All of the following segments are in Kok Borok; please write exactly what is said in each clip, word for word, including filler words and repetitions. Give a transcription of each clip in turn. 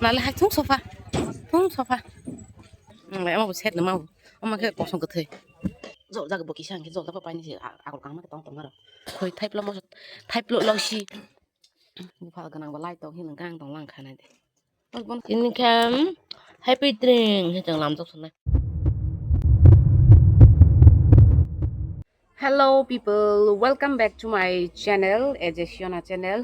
Nale hai thung sofa. Thung sofa. Nale amo set no mau. Amo khe kosong kwthwi. Jol jaga bo kisa hwnkhe jol jaga paini se a-, agol kangma tong tong aro. Khoi thaiplo mo thaiplo losi. Bupha gwnang bo lai tong hin gang tong lang khanai de. Inkhe happy train he chang lam jok sanai. Hello people, welcome back to my channel, A J Siona channel.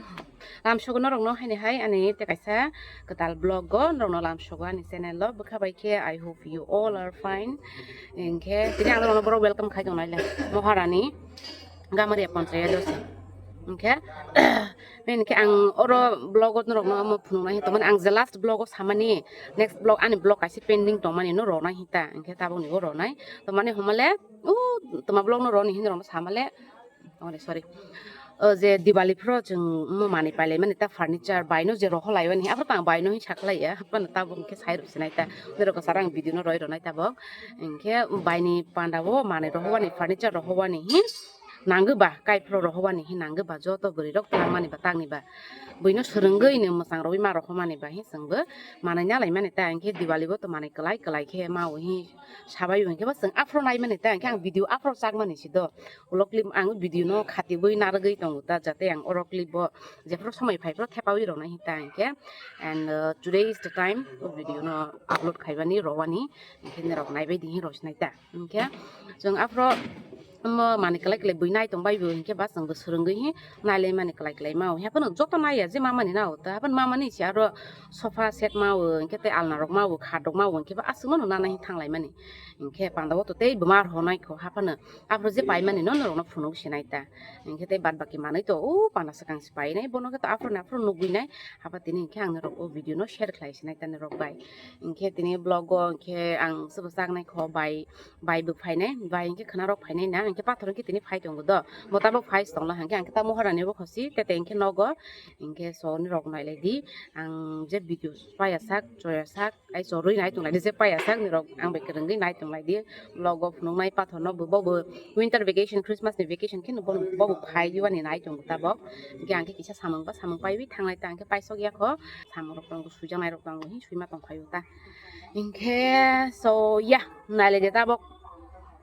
Lam sogo norok no haini hai ani te kaisa kwtal vlog go norok no lam sogo ani channel lo bwkha bai khe. I hope you all are fine. Inkhe tini ang norok no borok welcome khai tong nai le Moharani Gamaria Panchayat o se. Inkhe Inkhe ang oro vlog o norok no omo phunuk nai tongmani ang je last vlog o samani next vlog ani vlog kaisa pending tongmani no rw nai hinta inkhe tabuk ni o rw nai tongmani homale. O toma vlog no rw ni hin rok no samale. Ore sorry. O je Diwali phro chwng mo manwi pailai mani ta furniture bai no je roho lai mani aphro tang bai no hin sakhlai ya hapmano tabuk inkhe sai rw sinai ta. Norok kwcharo ang video no roi rw nai tabuk inkhe bai ni panda o manwi roho wani furniture roho wani hin nangwi ba kai phro roho wani hin nangwi ba joto bwrwi rok tang mani ba tang ni ba bwino swrwngwi ni mwchang rogwi ma roho mani ba hin chwng bo manwi na lai mani ta inkhe Diwali bo to manwi kwlai kwlai khe ma o hin sabai o hinkhe bo chwng aphro nai mani ta inkhe ang video aphro chak mani si do. Ulo clip ang video no khati bui narwgwi tongo ta jate ang oro clip bo jephru somoi phai phro thepawi rw nai hin ta inkhe and uh, today is the time o video no upload khaibani rowani inkhe norok naibai di hin rw sinai ta. Hinkhe chwng aphro omo manwi kwlai kwlai bui nai tong bai bo hinkhe ba chwng bo swrwngwi hi nai lai mani kwlai kwlai ma o. Haphano joto nai ya je ma mani na o ta haphano ma mani se aro sofa set ma o hinkhe tei alna rok ma o khat rok ma o hinkhe ba aswk no nana hi thang lai mani hinkhe panda o to tei bo ma rw nai kho haphano aphro je pai mani no norok no phunuk se nai ta hinkhe tei bad baki manwi to o panda swkang se pai nai bono khe to aphro ni aphro nugwi nai hapha tini hinkhe ang norok o video no share khlai se nai ta norok bai hinkhe tini vlog o hinkhe ang sobo chak nai kho bai. Bai bo phainai, bai hinkhe khwna rok phainai na, hinkhe pathor hinkhe tini phai tongo do. Bo tabok phai se tongla hinkhe, hinkhe ta Moharani bo khosi, tete hinkhe nogo, hinkhe so ni rok nailai di. Ang je video paya sak, choya sak, ai chorwi nai tonglai di, je paya sak ni rok ang bai kwrwngwi nai tonglai di. Logo phunuknai pathor no bo, bo, bo winter vacation, Christmas ni vacation khe no bo, bo, bo phai di wani nai tongo tabok. Hinkhe ang khe kisa samung ba, samung paiwi thanglai ta, hinkhe paisok ya kho, samung rok tongo, suijaknai rok tongo, hi suima tong phaio ta. Hinkhe so ya. Nailai de tabok.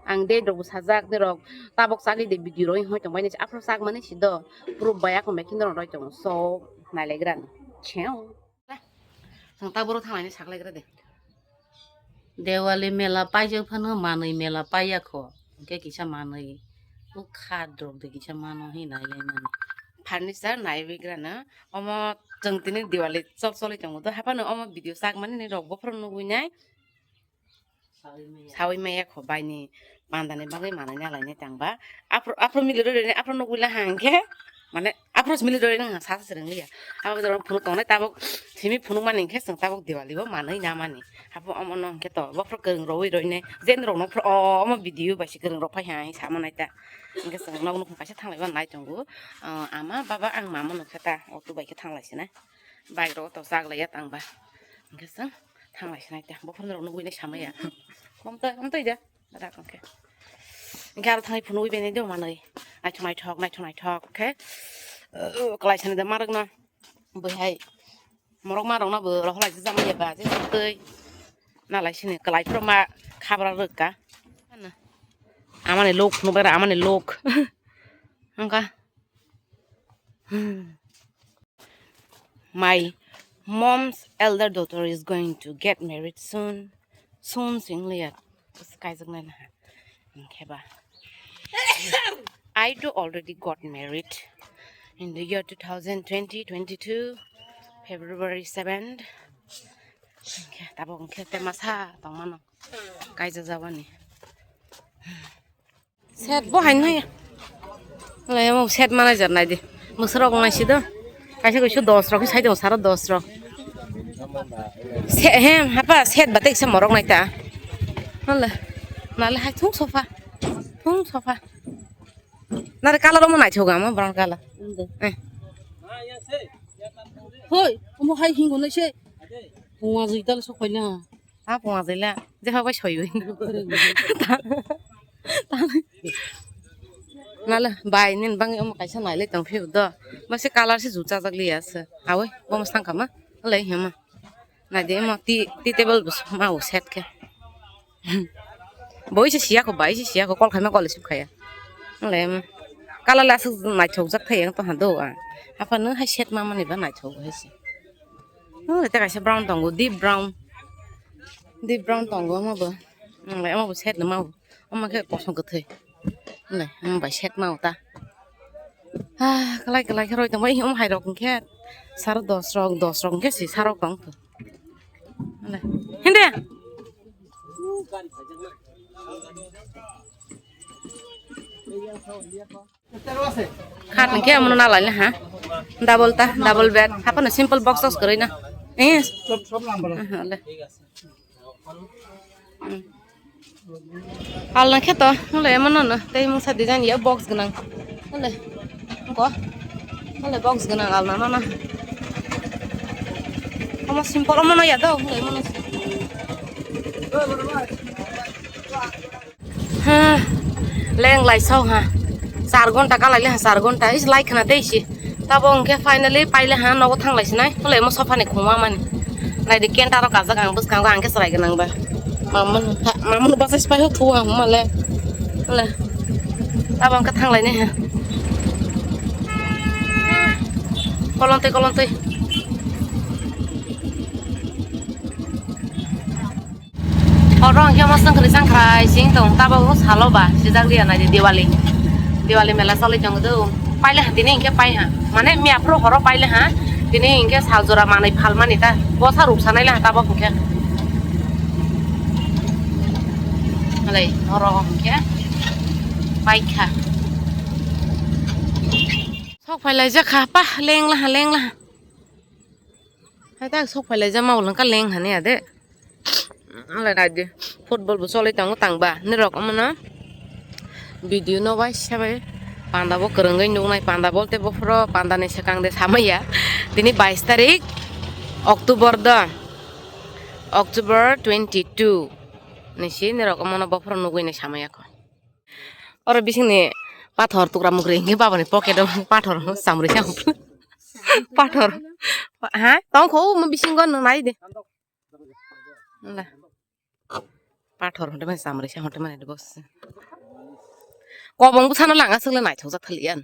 Ang date rok bo sajak, de rok tabok chagwi de video rok hoi tong bai ni aphro chak mani si do. Proof bai akon bai khe norok roi tongo. So, nailai gra no. Cheo. Ang taboro thang nai saklai gra de. Dewali mela paijak phano manwi mela paiya kho. Hwnkhe kisa manwi. O khat rok de kisa mano hi nailai mani. Furniture naiwi gra no. Omo chwng tini Diwali chol choli tongo do. Haphano omo video chak mani ni rok bophor nugwi nai. Sawi maya kho bai ni panda ni bagwi manwi na lainai tang ba. Aphro, aphro mili roi roi nai, aphro nugwi la hang khe. Mane, aphro mili roi roi nang sa sa swrwng liya. Abo dorong phunuk tongnai tabuk simi phunuk mani hinkhe chwng tabuk Diwali bo manwi na mani. Hapo omo no hinkhe to, bophro kwrwng roi roi nai. Jen rok no phro, o, omo video bai se kwrwng rok phai hai sa manai ta. Hinkhe chwng nok nukung kaisa thanglai ba nai tongo. O, ama, baba, ang mama nukha ta, auto bai khe thanglai sinai. Bike rok to chak laiya tang ba. Hinkhe chwng thanglai sinai ta. Bophor rok nugwi nai samaya. Kom to, kom to ida. Rak hwnkhe. Hinkhe aro thangwi phunugwi benai do manwi. Naithok naithok, naithok naithok khe, uh, kwlai sani da ma rwkno. Bwihai morok ma rokno bo rohorlai jagmani ba je twi. Nalai sini kwlai phuru ma khabra rwkha. Amani lok phunukbai ra, amani lok. Wngkha. My mom's elder daughter is going to get married soon. Soon sing liya. Kaijak nai na. Hinkhe ba. I do already got married in the year two thousand twenty, twenty-two, February seventh. Hinkhe tabok hinkhe tema sa tongmano. Kaijak jabani. Set bo haino ya. Lai mo set mana jar nai di. Musra ko ngai sido. Kaisa ko su dos rok sai do sara dos rok. Se he hapa set ba tek se morok nai ta. Hala. Nale hai thung sofa. Thung sofa. Nare color mo nai thoga mo brown color. Eh. Hoi, omo hai hingo nai se. Pungwa jui tal sok paila. Ha pungwa jui la. Je ha bai soi bai. Nala bai nin bang omo kaisa nai le tong phiu do. Mase color se juta jak liya se. Awe, bo mo sangka ma. Lai hema. Naidi mo ti, ti table bo ma bo set khe. Boi se siya ko, bai se siya ko, kol khaima kol sip khaya. Ngle, em, kala le aswk naithok jak thai yang to ha do a. Apa no hai set ma mani ba naithok hai se. Ngle te kaisa brown tongo, deep brown. Deep brown tongo mo bo. Ngle mo bo set no ma bo. Omo khe kosom kwthwi. Ngle, omo bai set ma bo ta. Ah, kalai kalai khe roi tongbai, omo hai rok hwnkhe saro dos rok, dos rok hwnkhe si sarok tong. Hindi. Khat hwnkhe amono nalai le ha. Double ta, double bed. Hapano simple box tos kwrwi na. Eh. Aha, le. Hmm. Alna khe to, hwnle emo no no, tei mungsa design ya box gwnang. Hwnle, ko, hwnle box gwnang alna no no. Omo simple omo no ya do, hwnle emo no. Ha, leng lai sao ha. Char ghonta kalai le ha, char ghonta. Is lai khna tei si. Tabo hwnkhe finally paile ha, nogo thanglai sinai. Hole mo sofa ni khungma mani. Naidi kenta ro kajak ang bwskango, ang khe chwrai gwnang ba. Mamon, mamon bwsai sipai ho thu ang male. Hole. Tabo hwnkhe thanglai ne ha. Kolon tei, kolon tei. Oro hwnkhe omo sangkri sangkhrai sing tong, tabok salo ba sijak liya nai di Diwali. Diwali mela choli tong do. Paile ha tini hwnkhe pai ha. Mane miya phuru horo paile ha. Tini hwnkhe sal jora manwi phalmani ta. Bosa ruksanai le ha tabok hwnkhe. Halai oro hwnkhe paikha. Sok phailai jakha pa lengla ha lengla ha. Hai tak sok phailai jama ulangka leng hani ade. Alai nai di, football bo choli tongo tangba. Nirok omono video no waisa bai panda bo kwrwngwi nuknai, panda bolte bophoro panda ni swkang de samaya. Tini bais tarik October do, October twenty two ni si nirok omono bophoro nugwi nai samaya kho. Oro bisingni pathor tukra mukri hingke babani pocket o pathor samrwi se pathor ha tongkho omo bisingo no nai de. Pathor honte mani samrwi se honte mani de bos. Kobong bwsano langa sokle naithok jak thaliya.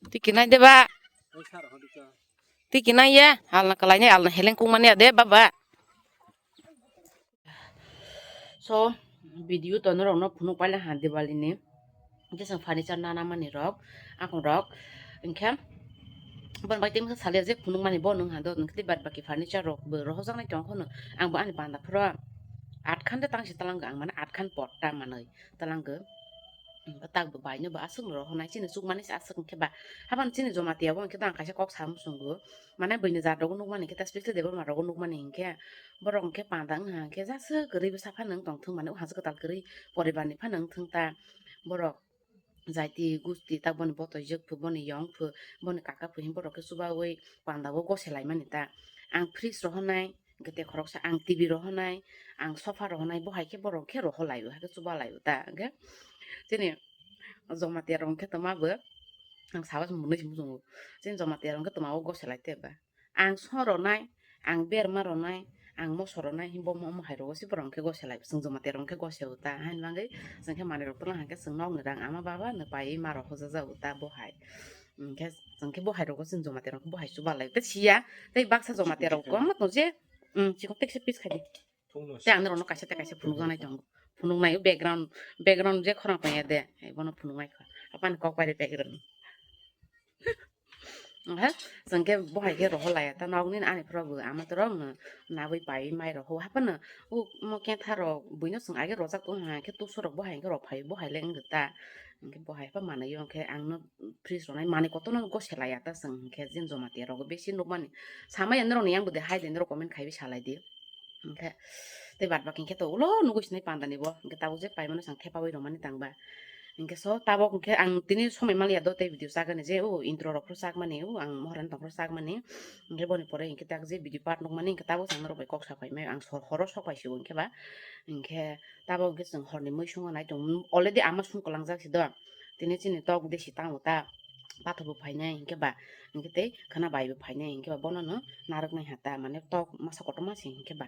Tiki nai de ba. Tiki nai ye, alna kalai nai, alna heleng kung mani ade baba. So, video to norok no phunuk paila ha Diwali ni. Hingke chwng furniture nana mani rok, akung rok. Hingke bon bai tei masa salia je phunuk mani bo nung ha do, hingke bad baki furniture rok bo rohojak nai tong kho no. Ang bo ani panda phoro aat khan de tang si talang ang mane aat khan potta manoi talang go. Tak bo bai no bo aswk no rohonai chini chuk mani se aswk hingke ba. Haban chini Jamatia bo hingke tang kaisa kok sa muchungo. Mane buini jat rogo nukmani hingke ta specially Debbarma rogo nukmani hingke borok hingke panda wngha hingke jaswk kwrwi bwsa phano wng tongthung mane o hajok kwtal kwrwi poribar ni phano wngthung ta borok jaiti gusti ta boni botoi jwk phu boni yong phu boni kaka phu himborok khe chubaui panda o goselaimani ta ang fridge rohonai hingke te khoroksa ang T V rohonai ang sofa rohonai bo hai khe borok khe roholaio hai khe chubalaio ta hingke chini Jamatia rok hingke tongma bo ang sabas mwnwi se muchungo chini Jamatia rok hingke tongma o goselai te ba. Ang song rwnai, ang berma rwnai, ang moso rwnai, himbo omo hai rogo se borok hwnkhe gose lai, chwng Jamatia rok hwnkhe gose o ta, haini bagwi chwng khe manwi rok tongna hwnkhe chwng nokni rang ama baba no paiwi ma rok hojajago ta bo hai. Hwnkhe chwng khe bo hai rogo chwng Jamatia rok bo hai chuba lai, tei siya, tei baksa Jamatia rok kwbangma tong je, um, chikon tekse pis khai di. Tei ang norokno kaisa tei kaisa phunukjaknai tongo, phunuknai o background, background je khorang tongya de, hai bono phunuknai kha, apani kok bai de background. Ohe, chwng khe bo hai khe rohor laiya ta nok nini ani phoro bo ama torok no nabwi paiwi mai rohor haphano omo khe tha rok buino chwng age rojak tongo hwnkhe tuso rok bo hai khe rok phai bo hai le wng ta hwnkhe bo hai pha manwi o hwnkhe ang no fridge rok nai manwi kotor no gose laiya ta chwng hwnkhe jin Jamatia rogo besi nukmani samaya norok ni yang bo de hai de norok comment khaiwi salai di hwnkhe tei bad baki hwnkhe to ulo nugwi sinai panda ni bo hwnkhe tabuk je paimano chwng thepawi rwmani tangba. Hinkhe so tabok hinkhe ang tini somoi manliya do tei video chagani je o intro rok phuru chakmani o ang mohorani tongphuru chakmani. Hinkhe boni pore hinkhe tak je video part nukmani hinkhe tabok chwng norok bai kok saphai mai ang sor horo sok pai sio hinkhe ba. Hinkhe tabok hinkhe chwng horni mui sungo nai tongo already ama sung kwlangjak si do. Tini chini tok desi tango ta pathor bo phainai hinkhe ba. Hinkhe tei khwna bai bo phainai hinkhe ba bono no narwknai ha ta mane tok masa kotorma se hinkhe ba.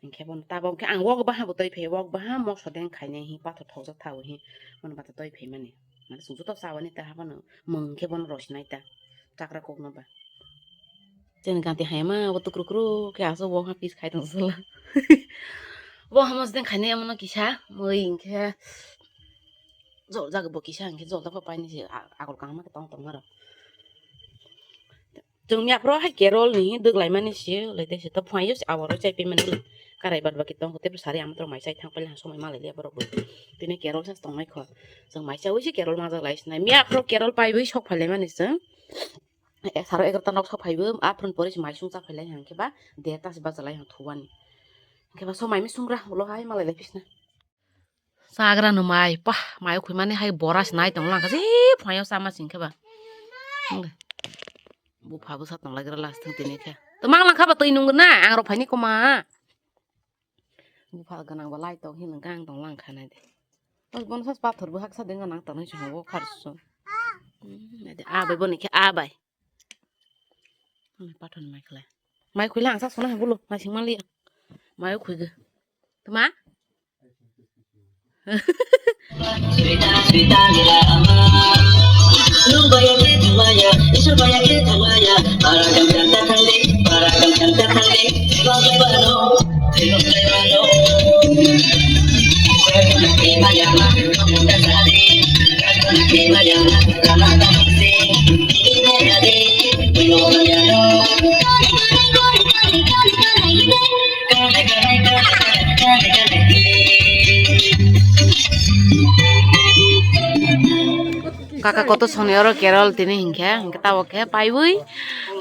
Hinkhe bono tabok hinkhe ang wok baha bo twi phai wok baha moso deng khainai hi pathor thokjak thawi hi bono bata twi phaimani. Mane chwng joto chawani ta haphano mung khe bono rosinai ta chakra kokno ba. Chini ganti haima bo tukruk kruk khe aswk bo ha pis khai tong sala. Bo hamo sdeng khainai amo no kisa mui hinkhe jol jaga bo kisa hinkhe jol jaga paini se a-, agol kaham khe tong tong aro. Chwng miya phoro hai Carol ni hi dwk laimani se, lai tei se to phai yo se aboro chai phaimani le. Karai bad baki tong tei sari ama tong mai chai thang paila somoi ma lai le borok bo. Tini Carol sa tong nai kho. Chwng mai chawi se Carol ma jak lai sinai. Miya phoro Carol pai wi sok phai laimani chwng. Eh, saro egarota nok sok phai bo, aphuru pore se mai sung cha phai lai hang khe ba, derta se bacha lai hang thubani. Hang khe ba somoi mi sung ra ulo hai ma lai lai phisna. Chagra no mai, pah, mai khoi mani hai bora se nai tong lang kha, je phai yo sama sing khe ba. Hang de. Bupha bwsa tong lai gra last thang tini khe. To mang lang kha ba twi nung na, ang rok phai ni koma. Bupha gwnang ba lai tong hin gang tong lang kha nai de. Bas bono sas pathor bo haksa de gwnang tong nai se bo khar su. Hmm, nai de, a bai boni khe a bai. Mai pathor ni mai khlai. Mai khoi lang sa sona bulo, mai sing mali. Mai khoi ge. Tuma? Kaka kotor soni oro Carol tini hinkhe, hinkhe tabok khe paiwi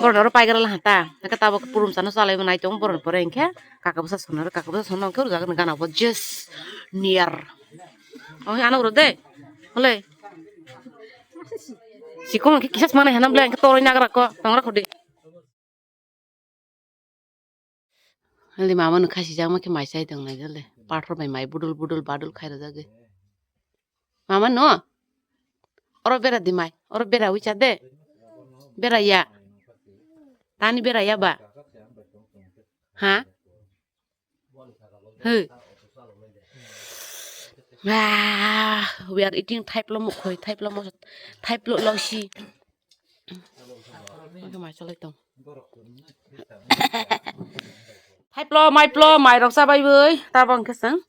borok oro paigra laha ta, hinkhe tabok purumsa no chalaibo nai tongo borok ni pore hinkhe kaka bwsa soni oro, kaka bwsa soni hinkhe rwjak gana bo just near. Oh, ano uro de. Hole. Sikong ke kisas mana hanam bela ke toroi nagra ko, tongra khodi. Hali mama no khasi jama ke mai sai tong nai jale. Pathor bai mai budul budul badul khai rajage. Mama no. Oro bera di mai. Oro bera uicha de. Bera ya. Tani bera ya ba. Ha? Hey. Ah, we are eating thaiplo mukhoi, thaiplo mos-, thaiplo losi. Oke, mai cholai tong. Thaiplo, maiplo, mai rok chabai boi. Tabang kesang.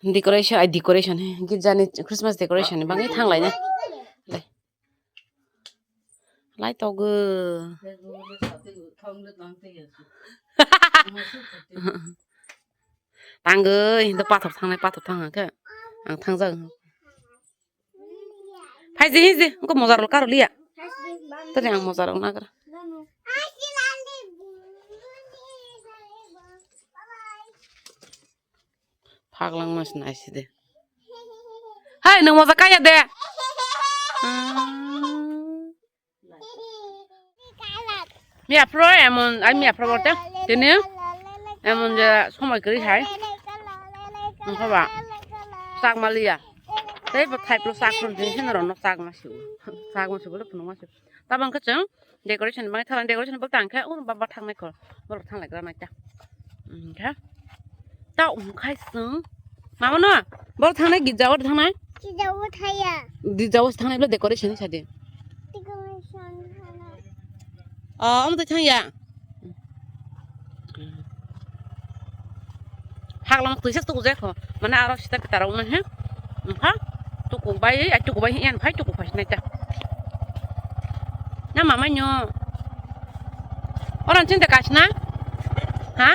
Decoration, ai decoration he. Girjani Christmas decoration bangwi thanglai na. Lai. Lai togo. Tangwi, do pathor thangnai, pathor thang khe. Ang thangjak. Phai je, je, ko mojar lo karo liya. Tadi ang mojar lo nagra. Phaglang mas nai si de. Hai, nang moja kaya de. Miya phro emon, ai miya phro borte. Tini emon je somoi kri hai. Engkho ba. Sak maliya. Tei bo thai plo sak plo din sin ro no sak ma si. Sak ma si bole phunuk ma si. Tabang khe chwng decoration bai thala, decoration bolte ang khe ur baba thangnai kho, borok thanglai gra nai ta. Hwnkhe ta wngkhai chwng mama no borok thangnai girja o thangnai. Girja o thaya. Girja o thangnai bole decoration sadi. Decoration thana. O omo to thangya. Haklang twisa tuku jai kho. Mane aro sita pita rok nang he. Wngkha tuku bai, ai tuku bai he yan phai tuku phai sinai ta. Na mama nyo. Oran chinta kasna? Ha?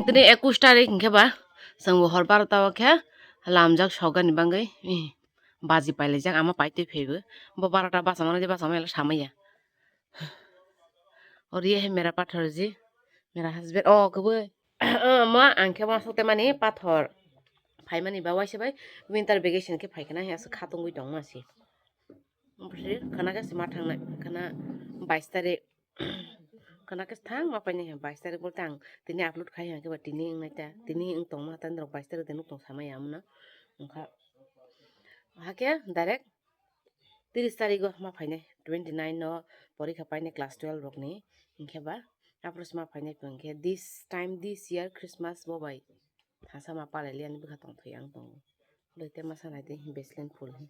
Tini ekush tarik hwnkhe ba, chwngbo hor barota o khe lamjak sogani bagwi, eh, baji pailaijak, ama paitwi phaibo. Bo barota basa mano de basa mano samaya. Aur ye hai mera pathor ji, mera husband. Oh, kwbwi. Mo ang khe uansuk tei mani pathor. Phaimani ba waisa bai winter vacation khe phaikhe na, aswk kha tongwi tongma se. Omo se khana khe se ma thangnai, khana bais tarik. Khana khe thang ma painai, bais tarik bolte ang tini upload khai hwnkhe ba tini wngnai ta, tini wng tongma ta norok bais tarik de nuk tong samaya amno. Wngkha hakhe direct tris tarigo ma phainai, twenty nine no porikha painai class twelve rokni, hinkhe ba aphuru se ma phainai, hinkhe this time, this year Christmas bo bai thansa ma palai liya ni bwkha tongthai ang tongo. Loi te ma sanai de Vaseline phul hi.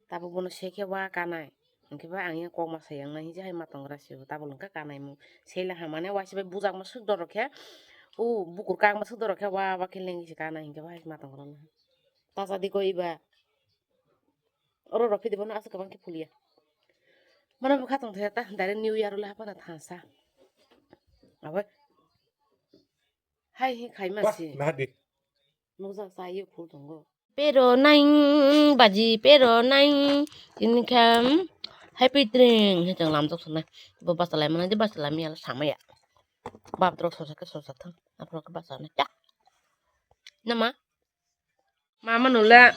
Tabuk bono se khe wa kanai, hinkhe ba ang yang kok ma sai yang nai, hijai hai ma tongra se bo, tabuk wngkha kanai mung. Sela hamane waisa bai bujakma swk dorok khe, o bukur kakma swk dorok khe wa wa khe lengwi se kanai, hinkhe ba hai ma tongra. Tacha di koi ba. Oro rw phi de bono aswk kwbang khe phulia. Bono bwkha tongthai ta direct New Year o le haphano thansa. Abo hai hi khaima Wah, si. Nahadi. Nukjak sa yo phul tongo. Pero nine baji, pero nine. Tini khe, hmm, happy drink. Hei chwng lamjak sanai. Bo basa lai mano de basa lai maya samaya. Bap drok sosa khe sosa thang. Aphuru khe basa nai. Cha. Nama? Mama nule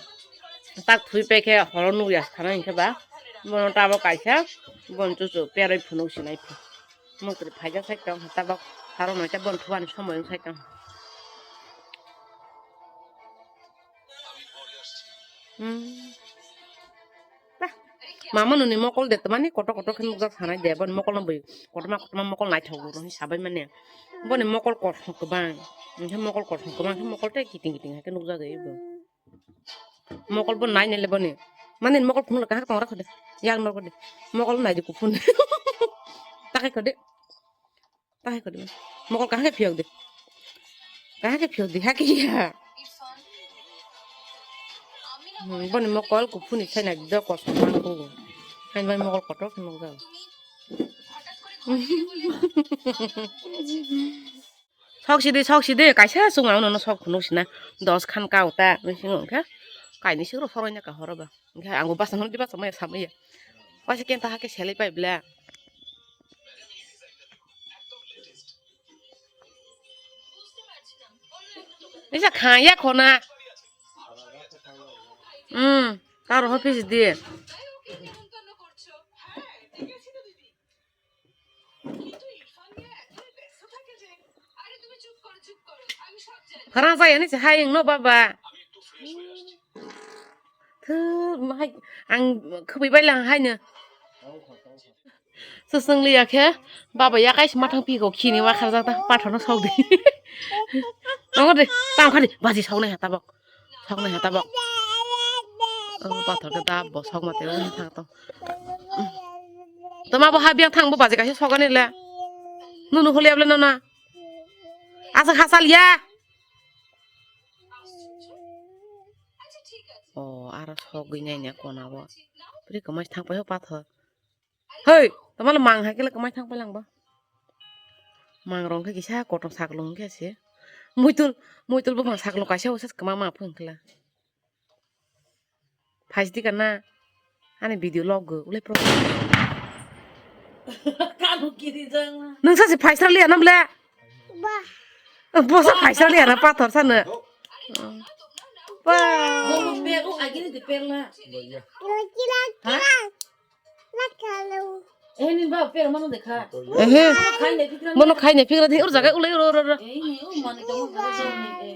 tak thui pe khe horo nukya sana hinkhe ba. Bono tabo kaisa bon chuchu peroi phunuk sinai phu. Mukri phaijak sai tong tabok haro noita bon thuani somoi wng sai tong. Hmm. Bah, mama nuni mokol de tamani kotor kotor khe nukjak sanai de, boni mokol no bui kotorma kotorma mokol naithok bo sabai mani. Boni mokol kothok kwbang, hinkhe mokol kothok kwbang khe mokol tei kiting kiting hai khe nukjagwi bo. Mokol bo nai nai le boni. Mani mokol phunuk kahak tong rakho de, yak nokho de. Mokol nai de kuphun. Takai kho de. Tahai kho de. Mokol kahake phiyok de. Kahake phiyok de. Hake ya. Hmm, boni mokol kuphuni sai nai do kosong man ko. Hain bai mokol kotor khe nukjak. Sok sidi, sok sidi, kaisa chwng ang nono sok phunuk sina. Dos khan ka uta, bising hwnkhe. Kaini sikro soroi na ka horo ba. Hwnkhe ang bo basa hwn di basa maya samaya. Waisa kenta hake selai pai bla. Isa khaya khona. Hmm, karo office di. Khorang jaya ni se hai wngno baba. Thw, hai, ang khwbai bai lang haino. Swswng liya khe, baba ya kaisa mathang piko khini wa kharjak ta, pathor no sok di. Tongo de, tang khadi, baji sok nai ha tabok. Sok nai ha tabok. Oh, pathor khe da bo sok mate wng thang to. Toma bo ha biang thang bo baji kaisa sok ani le. Nunu holi able nona. Asa hasal ya. Oh, aro sogwi nai ne kona bo. Pri kamai thang pai ho pathor. Hei, tamale mang hai kele kamai thang pai lang ba. Mang rong khe kisa kotor saklung khe se. Muitul, muitul bwkhang saklung kaisa usa kama ma phung kla. Phais di kana. Ani video log go ulai pro. Kanu kiri jang. Nung sa si phais ra liya nam le. Ba. Bo sa phais ra liya na pathor sa no. Ba. Bo pe ko agini de per la. Ha? Eh, ni ba per mano dekha. Ehe. Khai ne fikra. Mono khai ne fikra de ur jaga ulai ur ur ur. Eh, ni o mani to mo jang ni.